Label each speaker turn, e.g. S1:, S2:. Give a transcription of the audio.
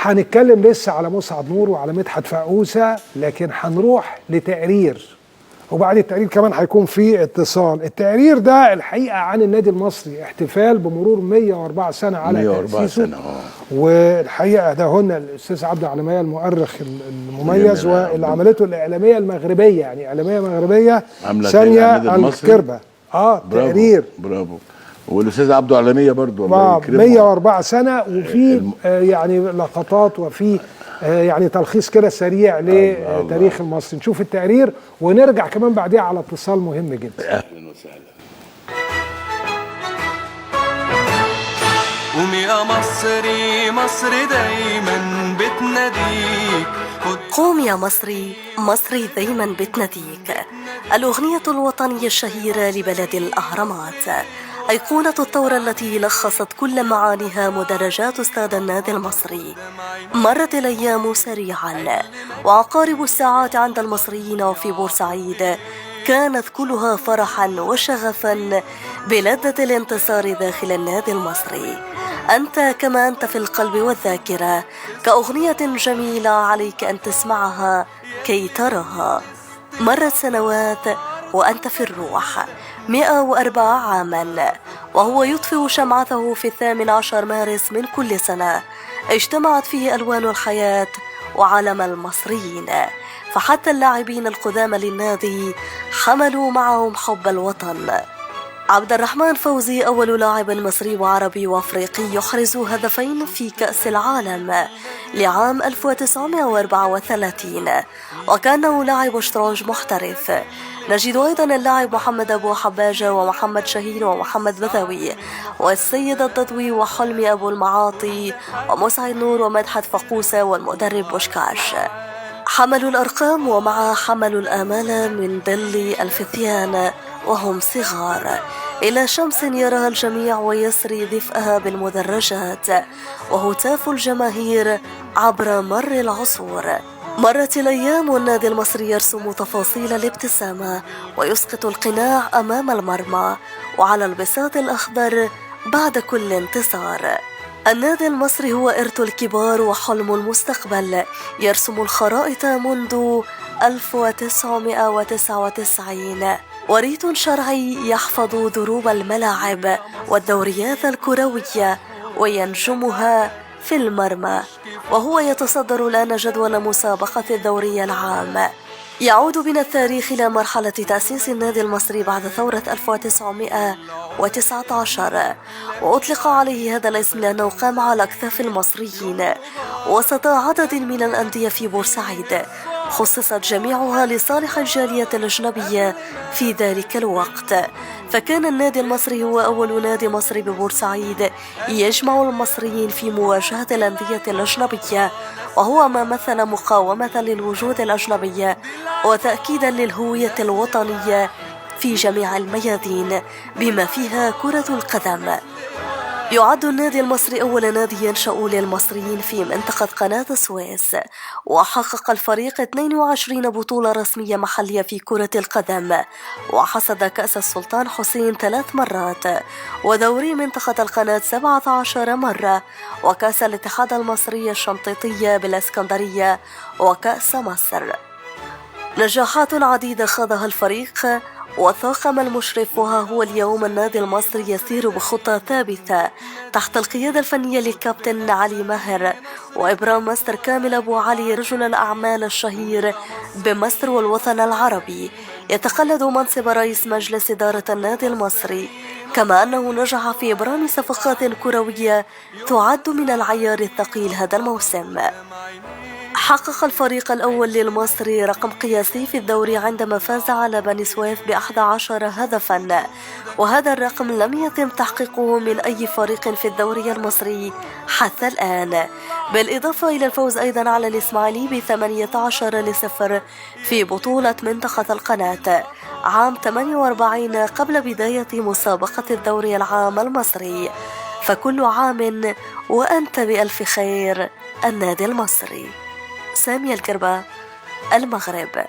S1: هنتكلم لسه على مسعد نور وعلى مدحت فقوسة، لكن هنروح لتقرير، وبعد التقرير كمان هيكون في اتصال. التقرير ده الحقيقة عن النادي المصري، احتفال بمرور 104 سنة على
S2: 104
S1: تأسيسه
S2: سنة.
S1: والحقيقة ده هنا الأستاذ عبد العلمية المؤرخ المميز،
S2: جميل.
S1: واللي عملته الإعلامية المغربية، يعني إعلامية مغربية
S2: عاملة
S1: سانية
S2: النادي المصري.
S1: الكربة. تقرير
S2: برافو. والاستاذ عبده علمية برضو الله يكرمه.
S1: 104 سنة، وفي يعني لقطات، وفي يعني تلخيص كده سريع لتاريخ المصري. نشوف التقرير ونرجع كمان بعديها على اتصال مهم جدا.
S2: اهلا وسهلا.
S3: قومي يا مصري، مصر دايما بتناديك.
S4: قوم يا مصري، مصري دايما بتناديك. الأغنية الوطنية الشهيرة لبلد الأهرامات، أيقونة الثورة التي لخصت كل معانيها مدرجات استاد النادي المصري. مرت الأيام سريعا، وعقارب الساعات عند المصريين في بورسعيد كانت كلها فرحا وشغفا بلذة الانتصار داخل النادي المصري. أنت كما أنت في القلب والذاكرة، كأغنية جميلة عليك أن تسمعها كي تراها. مرت سنوات وأنت في الروح، 104 عاما، وهو يطفئ شمعته في 18 مارس من كل سنة، اجتمعت فيه ألوان الحياة وعالم المصريين. فحتى اللاعبين القدامى للنادي حملوا معهم حب الوطن. عبد الرحمن فوزي أول لاعب مصري وعربي وأفريقي يحرز هدفين في كأس العالم لعام 1934، وكأنه لاعب شطرنج محترف. نجد أيضا اللاعب محمد أبو حباجة ومحمد شاهين ومحمد بذوي والسيد الضدوي وحلمي أبو المعاطي ومسعد نور ومدحت فقوسة والمدرب بوشكاش. حملوا الأرقام ومع حملوا الآمال من ظل الفتيان وهم صغار، إلى شمس يراها الجميع ويسري دفئها بالمدرجات وهتاف الجماهير عبر مر العصور. مرت الأيام والنادي المصري يرسم تفاصيل الابتسامة ويسقط القناع أمام المرمى وعلى البساط الأخضر بعد كل انتصار. النادي المصري هو إرث الكبار وحلم المستقبل، يرسم الخرائط منذ 1999، وريث شرعي يحفظ دروب الملاعب والدوريات الكروية وينجمها في المرمى، وهو يتصدر الآن جدول مسابقة الدوري العام. يعود بنا التاريخ إلى مرحلة تأسيس النادي المصري بعد ثورة 1919، وأطلق عليه هذا الاسم لأنه قام على أكتاف المصريين وسط عدد من الأندية في بورسعيد، خصصت جميعها لصالح الجالية الأجنبية في ذلك الوقت. فكان النادي المصري هو أول نادي مصري ببورسعيد يجمع المصريين في مواجهة الأندية الأجنبية، وهو ما مثل مقاومة للوجود الأجنبي وتأكيدا للهوية الوطنية في جميع الميادين بما فيها كرة القدم. يعد النادي المصري أول نادي ينشأ للمصريين في منطقة قناة السويس، وحقق الفريق 22 بطولة رسمية محلية في كرة القدم، وحصد كأس السلطان حسين 3 مرات، ودوري منطقة القناة 17 مرة، وكأس الاتحاد المصري الشنطيطية بالإسكندرية، وكأس مصر. نجاحات عديدة خاضها الفريق وطاقم المشرف، وها هو اليوم النادي المصري يسير بخطة ثابتة تحت القيادة الفنية للكابتن علي ماهر وإبرام مستر كامل أبو علي رجل الأعمال الشهير بمصر والوطن العربي، يتقلد منصب رئيس مجلس إدارة النادي المصري. كما أنه نجح في إبرام صفقات كروية تعد من العيار الثقيل هذا الموسم. حقق الفريق الأول للمصري رقم قياسي في الدوري عندما فاز على بني سويف ب11 هدفا، وهذا الرقم لم يتم تحقيقه من أي فريق في الدوري المصري حتى الآن، بالإضافة إلى الفوز أيضا على الإسماعيلي ب18-0 في بطولة منطقة القناة عام 48 قبل بداية مسابقة الدوري العام المصري. فكل عام وأنت بألف خير النادي المصري. سامية الكربة، المغرب.